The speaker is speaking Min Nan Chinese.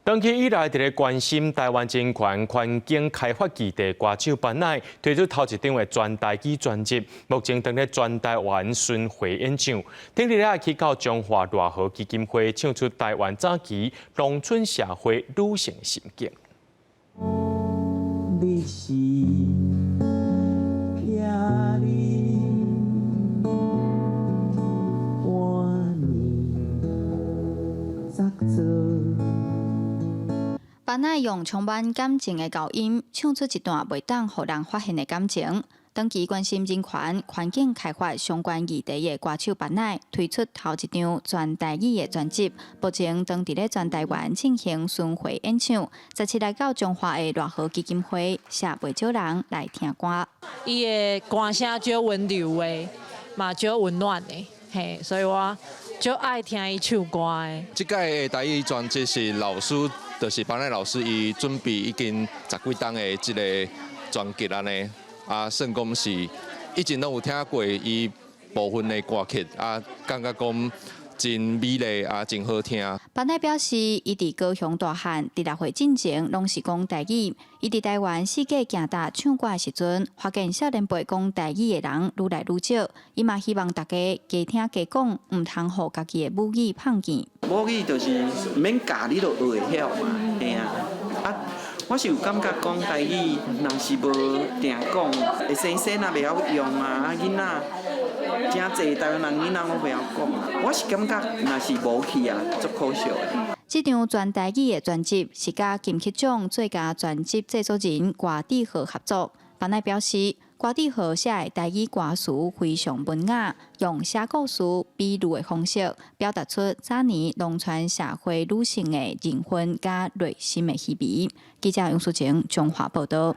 長期以來，佇咧關心臺灣人權環境開發議題歌手班乃推出頭一張的全台語專輯，目前正咧全臺灣巡迴演唱。頂日來去到彰化熱河基金會，唱出臺灣早期農村社會女性心境。你是聽你半暝作做。班乃用充滿感情的高音，唱出一段袂當予人發現的感情。長期關心人權、環境開發相關議題的歌手班乃推出頭一張全台語的專輯，目前正佇咧全台灣進行巡迴演唱。17來到彰化的熱河基金會，吸袂少人來聽歌。伊的歌聲足溫柔的，嘛足溫暖的，嘿，所以我足愛聽伊唱歌的。這擺的台語專輯是老師，就是班乃老師，伊準備已經十幾冬的這個專輯按呢，啊，算講是以前攏有聽過伊部分的歌曲，啊，感覺講真美麗啊，真好聽。班乃表示，伊佇高雄大漢，16歲進前攏是講台語。伊佇台灣四界行踏唱歌的時陣，發現少年輩講台語的人愈來愈少。伊嘛希望大家加聽加講，毋通予家己的母語放棄。母語就是毋免教你就學會曉嘛，嘿啊。啊，我是有感覺講台語，若是無定講，會生生啊袂曉用啊，啊囡仔誠濟台灣人囡仔攏袂曉講。我是感覺若是無去啊，足可惜的。這張全台語的專輯是佮金曲獎最佳專輯製作人郭志豪合作。班乃表示，郭志豪寫的台語歌詞非常文雅，用寫故事、比喻的方式，表達出早年農村社會女性的認份佮內心的稀微。記者楊淑晴彰化報道。